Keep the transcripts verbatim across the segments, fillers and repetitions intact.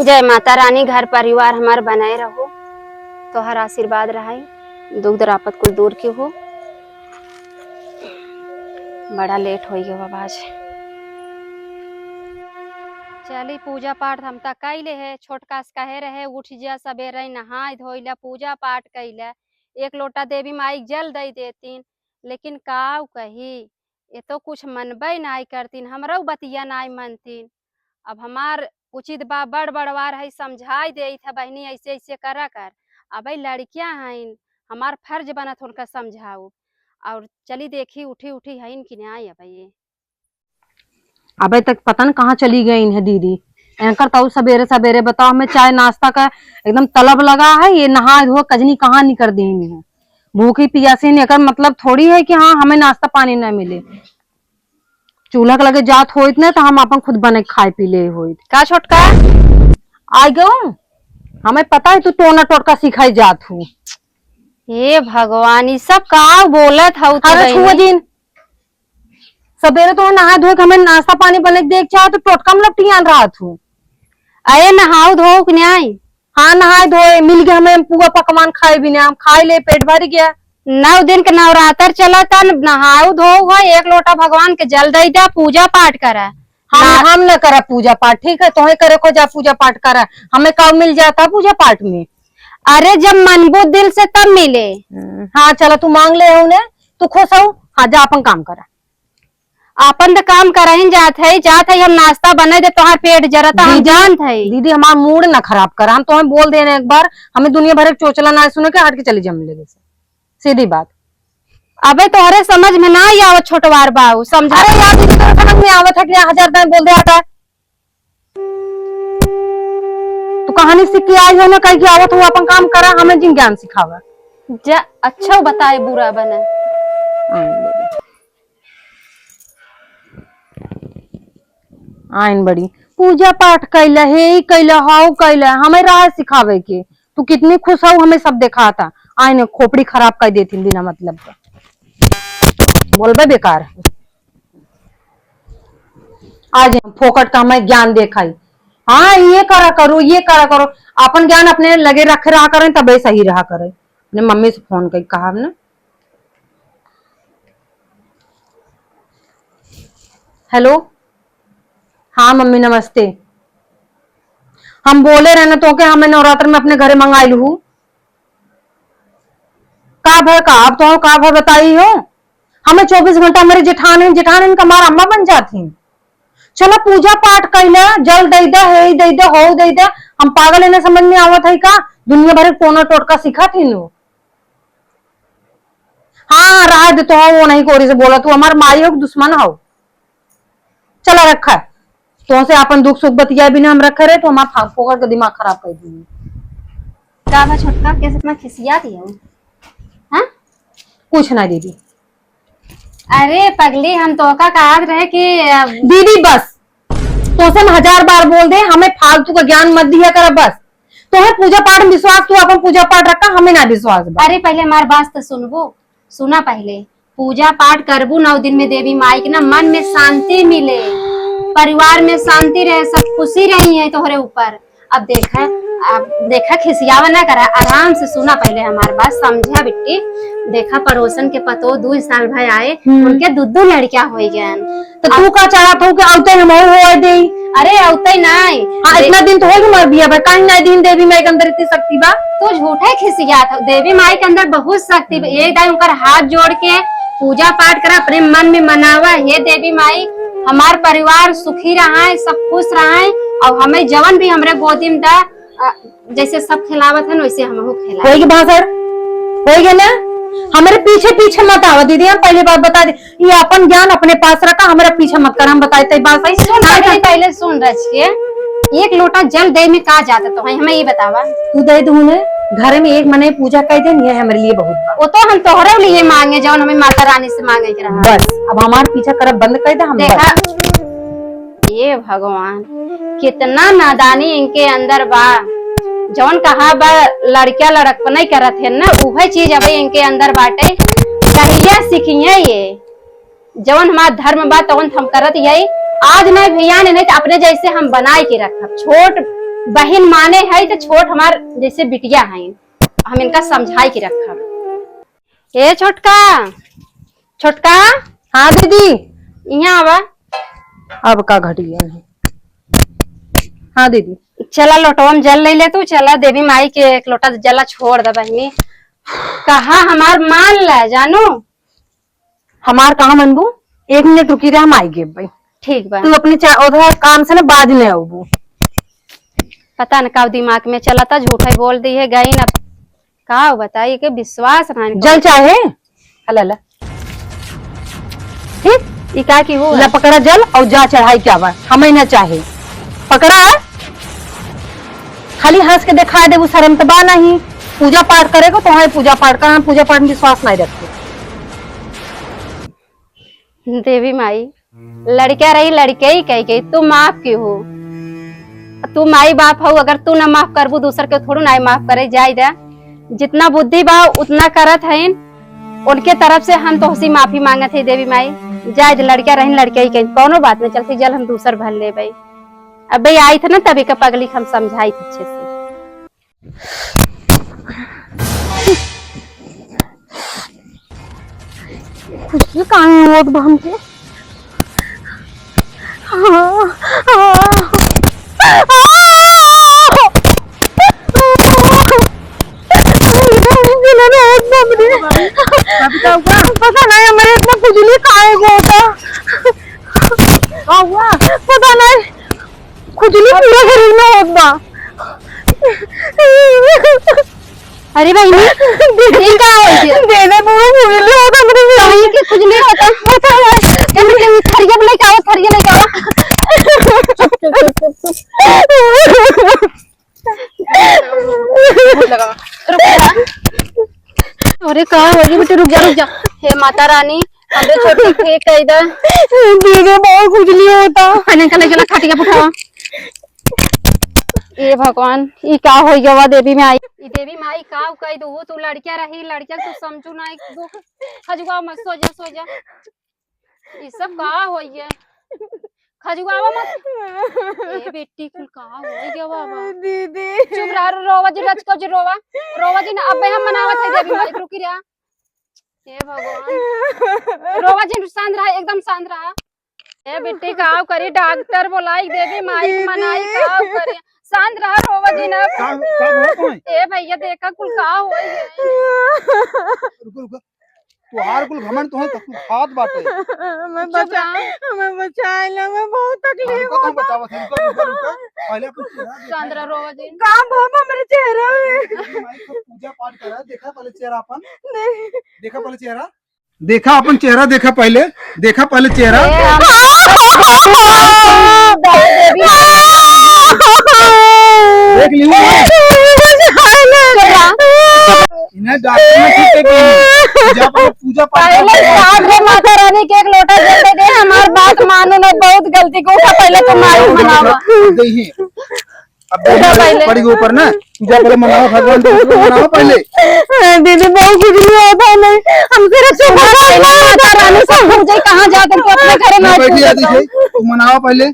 जय माता रानी, घर परिवार हमार बनाए रहो, तोहर आशीर्वाद रहाई, दुख दरापत कुल दूर की हो। बड़ा लेट होई गवा आज। चली पूजा पाठ हम त कइले है, छोटका से कहे रहे उठ जा सबेरे नहाए धोइला पूजा पाठ कइला, एक लोटा देवी माई के जल दइ देतीन, लेकिन काउ कही, ये तो कुछ मनबे नाई करतीन, हमरउ बतिया नाई मनतीन। अब हमार उचित बा, बड़ बड़वार है, समझाई देइत है, "बहिनी, ऐसे ऐसे करा कर।" अबे लड़कियां हईन, हमार फर्ज बनत उनका समझाऊ। और चली देखी, उठी उठी हईन कि नाई अबे ये। अबे तक पता न कहाँ चली गईन है दीदी। एंकर तऊ सबेरे सबेरे बताओ, हमें चाय नाश्ता का एकदम तलब लगा है, ये नहा धो कजनी कहाँ निकर दीन है। भूखी पियासी ने एकर मतलब थोड़ी है कि हाँ, हमें नाश्ता पानी न मिले। चूल्हा के लगे जात होइत ना, तो हम अपन खुद बने के खाए पी ले होइत। का छोटका? आ गऊ, हमें पता है तू टोना टोटका सिखाई जात हूँ। हे भगवान, ई सब का बोलत हऊ तू अरे बहिनी? छुआ जिन, सबेरे तो नहा धोए के हमें नाश्ता पानी बने के देख चाहे तो टोटका में लपटियान रहत हूँ। अरे नहाऊ धोऊ के न्याय। हाँ, नहाए धोए मिल गए हमें पुआ पकवान खाए बिना, हम खाए ले पेट भर गया। नौ दिन के नवरात्र चलता, नहाऊ धोऊ हो, एक लोटा भगवान के जल दे दा, पूजा पाठ करा। हम ना। हम न करा पूजा पाठ, ठीक है, तोहे करे को जा पूजा पाठ करा, हमें का मिल जाता पूजा पाठ में? अरे जब मनबू दिल से तब मिले। हम्म, हाँ चला तू मांग ले हो ने, तू खुश हो, हाँ जा अपन काम करा। आपन त काम करहिन जात है, जात है हम नाश्ता बने दे, तोहार पेट जरता, हम दीदी, जानत है। दीदी, हमार मूड ना खराब करा, हम तोहे बोल देने एक बार, हमें दुनिया भर के चोचला ना सुने के, हट के चली जा मिले से, सीधी बात। अबे तोहरे समझ में ना आवत छोटवार बाऊ, समझा। अरे यार दीदी, तोहरे समझ में आवत है कि हजार दाएं बोल दे आता है। तू कहानी सीख के आई हो ना, कहीं के आवत हो, अपन काम करा, हमें जिन ज्ञान सिखावा। जा, अच्छा बताए, बुरा बना। आइन बड़ी। आइन बड़ी। पूजा पाठ कैला, हे ई कैला, हाउ कैला, हमें राह सिखावे के। तू कितनी खुश हो, हमें सब देखाता। आइन खोपड़ी खराब कर देती बिना मतलब का। बोलबे बेकार। आज फोकट का हमें ज्ञान देखाई। हाँ, ये करा करो, ये करा करो, अपन ज्ञान अपने लगे रखे रहा करें, तबे सही रहा करे। अपने मम्मी से फोन करके कहा ना। हेलो, हाँ मम्मी नमस्ते। हम बोले रहे ना तो के हमें नवरात्र में अपने घरे मंगाई लू। का भर का, अब तो का भर बताई हो, हमें चौबीस घंटा मेरे जेठान है, जेठान इनका मार अम्मा बन जाती हैं। चला पूजा पाठ कैला, जल दे दे, हे दे दे, हो दे दे। हम पागल इन्हें समझ में आवत है का? दुनिया भर के टोना टोटका सिखा थी नु। हाँ, हाँ, रहा दे तो, वो नहीं कोरी से बोला, तू हमार माई हो कि दुश्मन हो? चला रखा है। तो से अपन दुख सुख बतिया बिना हम रखे रहे, तो हमार फा-, फोकट का दिमाग खराब कर दिए। का बा छोटका, कैसे इतना खिसियात ही हो? हाँ? कुछ ना दीदी। अरे पगली, हम तोका कहत रहे कि, अ, दीदी बस, तोसे हम हजार बार बोल दे, हमें फालतू का ज्ञान मत दिया कर बस। तोहे पूजा पाठ में विश्वास, तू अपन पूजा पाठ रखा, हमें ना विश्वास बा। अरे पहले हमार बात तो सुनबो, सुना पहले। पूजा पाठ करबू नौ दिन में देवी माई के ना, मन में शांति मिले, परिवार में शांति रहे, सब खुशी रही है तोहरे ऊपर। अब देखा, अब देखा, खिसियावा ना करा, आराम से सुना पहले हमार बात, समझा बिट्टी। देखा, पड़ोसन के पतोह दू साल भर आए, हम्म। उनके दू दू लड़कियां हो गए। तो तू का चाहत हो कि औते हम हो दे? अरे औते नाई। हाँ, दे- इतना दिन तो हो गया हमार बिया भर, काहे नाई दिन देवी माई के अंदर इतनी शक्ति बा? तू झूठे खिसियात हो, देवी माई के अंदर बहुत शक्ति बा। एक दाई उनकर हाथ जोड़ के पूजा पाठ करा, अपने मन में मनावा, हे देवी माई, हमार परिवार सुखी रहा है, सब खुश रहा है, और हमें जवन भी हमरे गोदी में दा, अ, जैसे सब खिलावत है ना, वैसे हमहू खिलाए। होई के भाषण? होई के ना? हमारे पीछे पीछे मत आवा दीदी, हम पहली बात बता दे, ये अपन ज्ञान अपने पास रखा, हमारा पीछे मत कर, हम बताए तई बात सही। सुन, पहले, पहले सुन रच के, एक लोटा जल दे में का जाता तो है, हमें ये बतावा। तू दे दू ने, घर में एक मने पूजा कर दे, ये हमारे लिए बहुत बा। वो तो हम तोहरे लिए मांगे, जौन हमें माता रानी से मांगे के रहा। बस, अब हमार पीछा करब बंद कर दे, हम देखा, बस। ये भगवान, कितना नादानी इनके अंदर बा। जौन कहा बा लड़किया लड़कपन ही करत है ना, उहे चीज अब इनके अंदर बाटे। कहिया सीखिए ये? जौन हमार धर्म बा तौन हम करत यही। आज नहीं भैया ने नहीं तो अपने जैसे हम बनाए के रखब। छोट बहिन माने है तो छोट हमार जैसे बिटिया है, हम इनका समझाई के रखब। ए छोटका, छोटका। हाँ दीदी। यहाँ आवा। अब का घटी है? हाँ दीदी। चला लोटवा में जल ले ले तू, चला देवी माई के एक लोटा जला छोड़ दे बहिनी। कहा हमार मान ले जानू। हमार कहाँ मनबू? एक मिनट रुकी रह, हम आई गेब भाई। ठीक बा। तू अपने चा-, उधर काम से ना बाज नहीं आऊबू। पता न का दिमाग में चला था, झूठा ही बोल दी है, गई ना। का बताई के विश्वास ना इनको। जल चाहे? हला ला। ठीक? ई का की हो? ला पकड़ा जल और जा चढ़ाई क्या बा? हमें ना चाहे। पकड़ा है? खाली हंस के दिखा देबू, शर्म तो बा नहीं। पूजा पाठ करे को तो है, पूजा पाठ का, हम पूजा पाठ में विश्वास नहीं रखते। देवी माई, लड़का रही लड़के ही कह गई, तू माफ की हो। तू माई बाप हो, अगर तू ना माफ करबू, दूसर के थोड़ू ना माफ करे, जाए दे। जितना बुद्धि बा उतना करत हईन, उनके तरफ से हम तोहसी माफी मांगत है देवी माई। जाए दे, लड़का रहीन लड़के ही कहीं, कौनो बात नहीं चलती, जल हम दूसर भर लेबै। अबे आई थे ना तभी का पगली हम समझाई थे अच्छे से। खुशी काहे होत बा हमके? हाँ, हाँ, हाँ। पता नहीं हमारे इतना खुजली काहे को होता। का हुआ? पता नहीं। खुजली पूरा शरीर में होत बा। अरे बहिनी, ये का होत है? दे दे, पूरा खुजली होत हमरे शरीर। कहीं के खुजली होत है? पता है। जल्दी, जल्दी, थरिया लेके आओ, थरिया लेके आओ। चुप, चुप, चुप, चुप, चुप। मुंह लगा। रुक जा। अरे का हो गई बेटी, रुक जा, रुक जा। हे माता रानी, हमरे छोटे के कह दे। दीदी, बहुत खुजली होता। अरे, चला, चला, खटिया उठावा। ए भगवान, ई का हो गवा देवी माई? ई देवी माई का कह दू, तू लड़किया रही, लड़किया तू समझू ना, एक दुख। खजुआ मत, सो जा, सो जा। ई सब का होइए? खजुआवा मत। ए बेटी, कुल का होइए बाबा? दीदी। चुप रहा, रोवा जिन, रच को जिन रोवा। रोवा जिन, अबे हम मनावत है देवी माई, रुकी रहा। हे भगवान। रोवा जिन, शांत रहा, एकदम शांत रहा। ए बेटी, का करी, डॉक्टर बोलाई, देवी माई दीदी। मनाई, का करी? शांत रहा, रोवा जिन अब। का, का हुआ तुम्हें? ए भैया, देखा कुल का होई है। रुको, रुको। तुहार कुल घमंड तोहे तक खात बाटे। हमें चुप बचा, रहा। हमें बचाए ले, हमें बहुत तकलीफ हमें कतई होता। बचावत है, रुको, रुको, रुको। पहले अपन चेहरा देखा। चांद रहा रोवा जी। काम हो हमरे चेहरा में। माई को पूजा पाठ करा, देखा पहले चेहरा अपन। नहीं। देखा पहले चेहरा। देखा अपन चेहरा, देखा पहले, देखा पहले चेहरा। ए, हम देख लियो ना। इन्हें डॉक्टर ने ठीक कर दी। पूजा पाठ, पूजा पाठ पहले कर। साथ रे माता रानी के एक लोटा जल दे दे, हमार बात मानो ना, बहुत गलती को उठा, पहले तो माई मनावा। दे ही। अब उठा पहले। पड़ी के ऊपर ना, पूजा पहले मनावा, भगवान को मनावा पहले। हाँ, दीदी, बहुत कुछ नहीं होता नहीं, हमसे रक्षा करो, पहले माता रानी से पूछे कहाँ जाकर के अपने घरे ना बैठी पूजा आती करो। थे, तू मनावा पहले।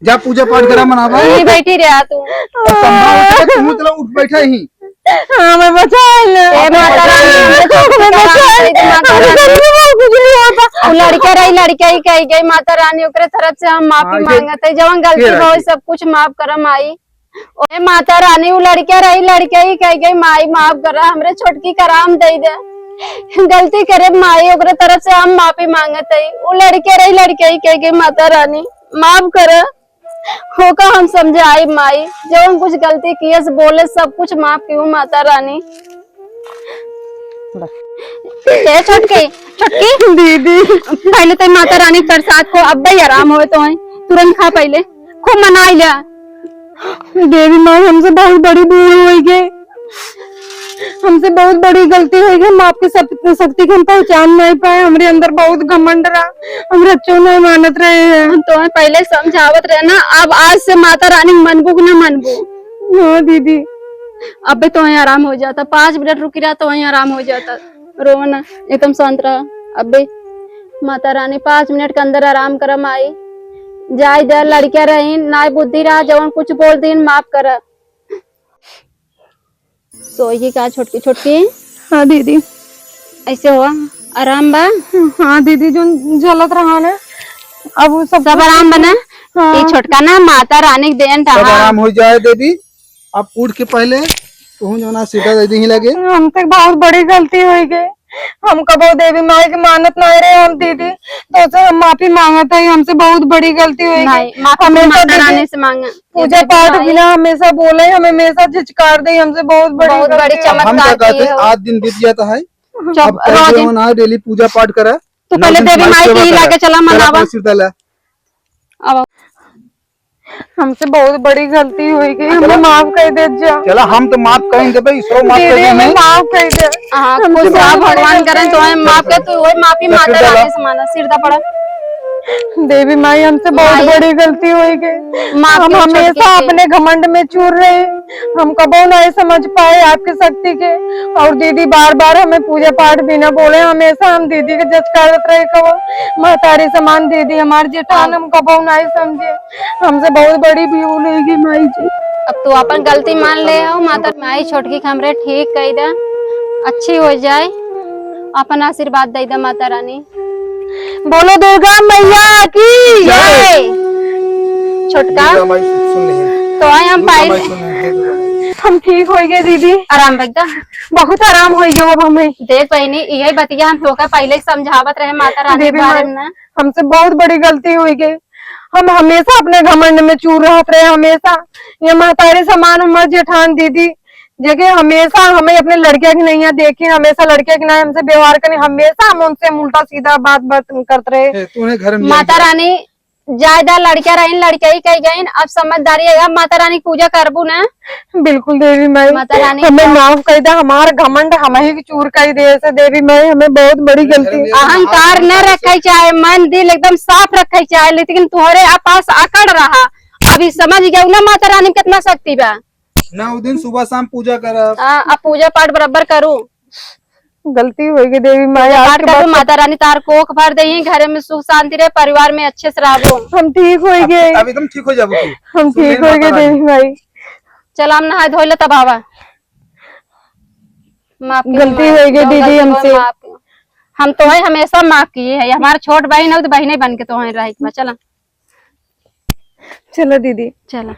जा पूजा पाठ करा, मनावा। नहीं बैठी रहा तू। और संभाल के तू चला उठ बैठा ही। हाँ, मैं बचा ले। ए माता रानी, हमरे छोटकी का राम दे दे, माता रानी। हमसे कुछ नहीं होता। उ लड़का रही, लड़का ही कही गई, माता रानी ओकरे तरफ से हम माफी हाँ, ये मांगत है, जवन गलती ये भई रखी। सब कुछ माफ कर माई। ए माता रानी, उ लड़का रही, लड़का ही कही गई, माई माफ कर, हमरे छोटकी का राम दे दे, गलती करे माई, ओकरे तरफ से हम माफी मांगत है। उ लड़का रही, लड़का ही कही गई, माता रानी माफ कर। होका हम समझाई माई, जवन कुछ गलती किए से बोले, सब कुछ माफ कियो माता रानी। ए छोटकी, छोटकी। दीदी। पहले तो माता रानी के प्रसाद को, अब्बे ही आराम होए तो है। तुरंत खा पहले, खूब मनाई ले। देवी माँ, हमसे बहुत बड़ी भूल हो गई, हमसे बहुत बड़ी गलती हो गई, हम आपकी शक-, शक्ति के हम पहचान नहीं पाए, हमरे अंदर बहुत घमंड रहा, हम रच्चो नहीं मानत रहे हैं। हम तो पहले समझावत रहे ना, अब आज से माता रानी मनबू कि ना मनबू? हाँ दीदी। अबे तो वहीं आराम हो जाता, पाँच मिनट रुकी रहा तो वहीं आराम हो जाता। रोवा ना, एकदम शांत रहा। अबे माता रानी पाँच मिनट के अंदर आराम करा माई। जाए दे, लड़किया रहीन, नाय बुद्धि रहा, जवन कुछ बोल दीन, माफ कर। सोई का छोटकी, छोटकी? हाँ दीदी। ऐसे हुआ, आराम बा? हाँ दीदी, जो झलत रहा ना, अब उ सब सब कुछ आराम बा ना? हाँ। ई छोटका ना माता रानी के देन सब रहा। आराम हो जाए देवी, अब उठ के पहले तू जौना सीधा दे दी लगे। हमसे बहुत बड़ी गलती हो गई। हम कबो देवी माई के मानत ना रहे हम दीदी, तो से हम माफी मांगत है, हमसे बहुत बड़ी गलती हो गई। नहीं, माफी हमेशा माता दीदी रानी से मांगा। पूजा ये पाठ भाई बिना हमेशा बोले, हमें हमेशा झिझकार दे, हमसे बहुत बड़ी बहुत गलती बड़ी हो गई। हम का चमत्कार कहते किए हैं, हो। आज दिन बीत जाता है। चुप अब रहो कल दिन। जौन है डेली पूजा पाठ करा। तू नौ पहले दिन देवी माई माई के सेवा ही करा। लाके चला, चला मनावा। पहले सिरदला। अब हमसे बहुत बड़ी गलती हो गई, हमें चला। माफ कर दे जा। चला, हम तो माफ कर देबे, ईश्वर माफ कर दीदी, हमें देबे। माफ कर दे। हाँ, हमसे खुश रहा, बहुत बड़ी भगवान गलती करें हो तो गई। हमें माफ कर, तू वही माफी फिर माता चला। रानी से माना, सिरदा पड़ा। देवी माई, हमसे बहुत माई। बड़ी गलती हो गई। माफ हम कर छोटकी हमेशा के। अपने घमंड में चूर रहे, हम कबो नहीं समझ पाए आपकी शक्ति के। और दीदी बार बार हमें पूजा पाठ बिना बोले हमेशा हम दीदी के जचकारत रहे, कबो महतारी समान दीदी हमार जेठान हाँ। हम कबो नहीं समझे। हमसे बहुत बड़ी भूल हो गई माई जी। अब तू अपन गलती मान ले हो, माता माई छोटकी के हमरे ठीक कई दे, अच्छी हो जाए, अपन आशीर्वाद दे दे माता रानी। बोलो दुर्गा मैया की जय। छोटका, दुर्गा माई सुन, सुन ले। तो आए हम दुर्गा पाइल। माई सुन ले, हे दुर्गा माई। हम ठीक हो गए दीदी। आराम बा एकदम? बहुत आराम हो गया अब हमें। देख बहिनी, यही बतिया हम तोका पहले ही समझावत रहे माता रानी के देवी बारे माई, में ना। हमसे बहुत बड़ी गलती हो गई। हम हमेशा अपने घमंड में चूर रहत रहे, हमेशा। ये महतारी समान हमार जेठान दीदी, जेके हमेशा हमें अपने लड़किया के नैया देखी, हमेशा लड़किया के नाई हमसे व्यवहार करी, हमेशा हम उनसे उल्टा सीधा बात बात करत रहे। ए, तूने घर में माता जाके रानी जायदा लड़किया रहीन, लड़किया ही कही गईन, अब समझदारी है, अब माता रानी की पूजा करबू ना? बिल्कुल देवी माई, माता रानी हमें का माफ कर दे, हमार घमंड हम ही चूर कर दे से देवी माई, हमें बहुत बड़ी गलती। अहंकार न रखे चाहे, मन दिल एकदम साफ रखे चाहे, लेकिन तुहरे पास अकड़ रहा। अभी समझ गया ना माता रानी कितना शक्ति बा। ना उ दिन सुबह शाम पूजा करब। हाँ, अब पूजा पाठ बराबर करू। गलती हो गई देवी माई, पूजा आज पाठ के करू, बाद माता रानी तार कोख भर देही, घरे में सुख शांति रहे, परिवार में अच्छे से रहबो। हम ठीक हो अब, गए। अब एकदम ठीक हो जाबो तू। हम सुन ठीक ले हो गए माता रानी। देवी माई। चल, हम नहाए धोए ले तब आवा। माफ की गलती माई, हो गई जो दीदी गलती हो हमसे। माफ की। हम तो है हमेशा माफ किए है, हमार छोट बहिन हो तो बहिने बन के तो है रहे के बा। चला। चलो दीदी। चला।